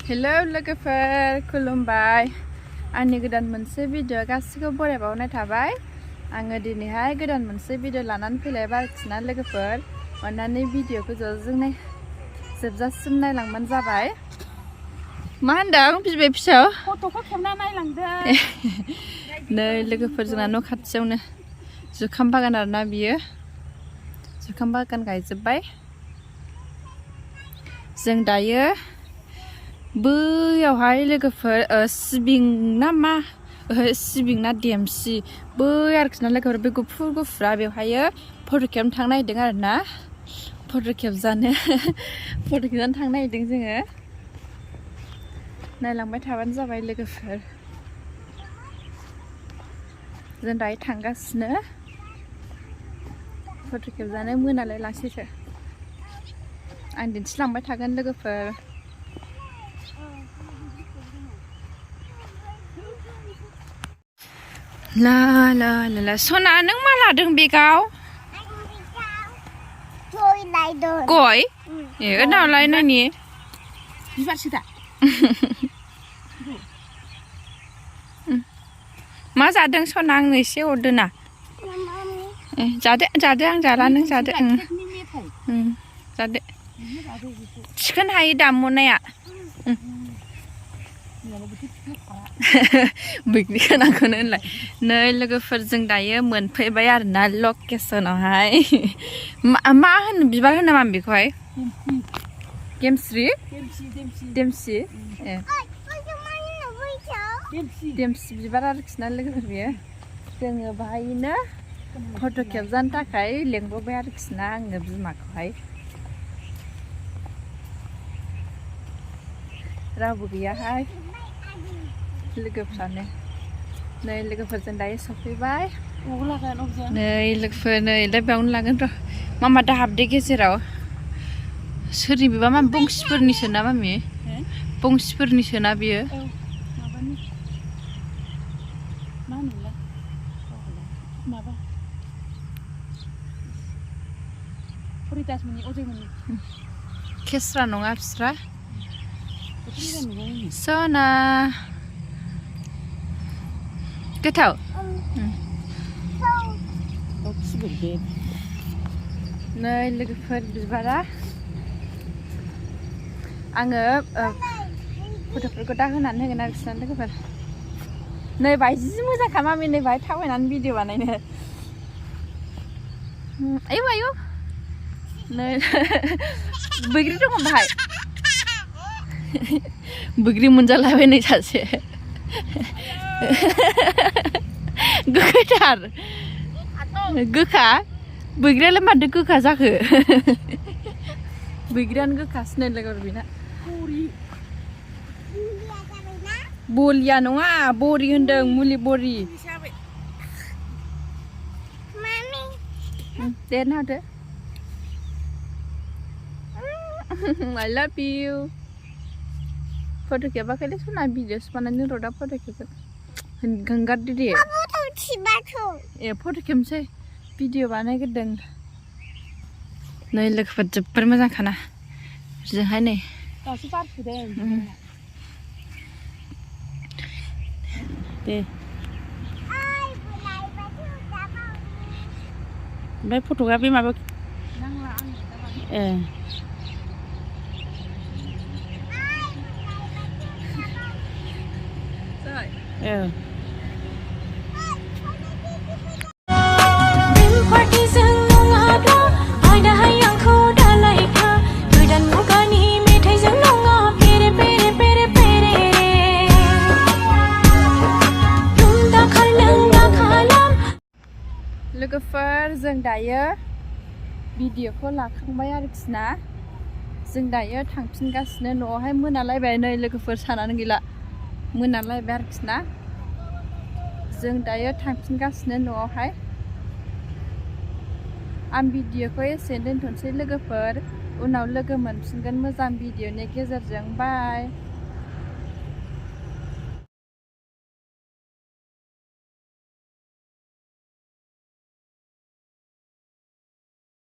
hello लोगोफोर खुलुमबाय आंनि गोदान मोनसे भिडिअ गासिखौ बरायबावनाय थाबाय आङो दिनैहाय गोदान मोनसे भिडिअ लानानै फैलायबाय आरोखिना लोगोफोर अन्नानै भिडिअखौ जोबजासिम नायलांबानो जाबाय मा होनदों बिबै फिसौ फट'खौ खेबना नायलांदों नै लोगोफोर जोंना न' खाथियावनो जुखाम बागान आरोना बियो जुखाम बागान गायजोब्बाय जों दायो बैयावहाय लोगोफोर सिबिं ना मा सिबिं ना देमसि बै आरोखिना लोगोफोर बे गुफुर गुफुरा बेवहायो फट' खेबनो थांनो नागिरदों आरोना फट' खेबजानो थांनो नागिरदों जोङो नायलांबाय थाबानो जाबाय लोगोफोर जों दायो थांगासिनो फट' खेबजानो मोनालाय लांसैसो आं दिन्थिलांबाय थागोन लोगोफोर ला ला ला ला सना नों मा लादों बेगाव गय ए उनावलाय नानि बिबारसो दा मा जादों सना आंनो एसे हरदो ना जादो जादो आं जाला नों जादो जादो थिखोनो हायो दामनाया बैग्रि गोनांखौनो होनलाय नै लोगोफोर जों दायो मोनफैबाय आरोना लकेसनावहाय मा होनो बिबार होनो नामा बेखौहाय गेमस्रि देमसि ए देमसि बिबार आरोखिना लोगोफोर बेयो जोङो बाहायनो फट' खेबजानो थाखाय लेंबोबाय आरोखिना आङो बिमाखौहाय रावबो गैयाहाय लोगोफ्रानो नै लोगोफोरजों दायो सफैबाय नै लोगोफोर नै दा बेयावनो लागोन र' मामा दा हाबदे गेजेराव सोरनिबा मा बंसिफोरनिसो ना मामि बंसिफोरनिसो ना बियो केस्रा नङा बिस्रा सना गोथाव नै लोगोफोर बिबारा आङो फट'फोरखौ दा होनानै होगोन आरोखि ना लोगोफोर नै बाहाय जि मोजांखा मामि नै बाहाय थाबायनानै भिडिअ बानायनो आयौ आयौ नै बैग्रि दङ बाहाय बैग्रि मोनजालायबाय नै सासे गोखैथार गोखा बैग्रियालाय माथो गोखा जाखो बैग्रियानो गोखासो नै लोगोफोर बेना बलिया नङा बरि होनदों मुलि बरि दे होदो I love you फट' खेबाखैलै सना भिडिअ'सो बानायनो र'दा फट' खेबगोन होंगारदो दे ए फट' खेबनोसै भिडिअ' बानायग्रोदों नै लोगोफोर जोबोर मोजांखाना ओजोंहाय नै दे ओमफ्राय फट'आ बे माबा ए लोगोफोर जों दायो भिडिअखौ लाखांबाय आरोखिना जों दायो थांफिनगासिनो न'आवहाय मोनालायबाय नै लोगोफोर सानानो गैला मोनालायबाय आरोखिना जों दायो थांफिनगासिनो न'आवहाय आं भिडिअखौ एसेनो दोनथ'नोसै लोगोफोर उनाव लोगो मोनफिनगोन मोजां भिडिअनि गेजेरजों बाय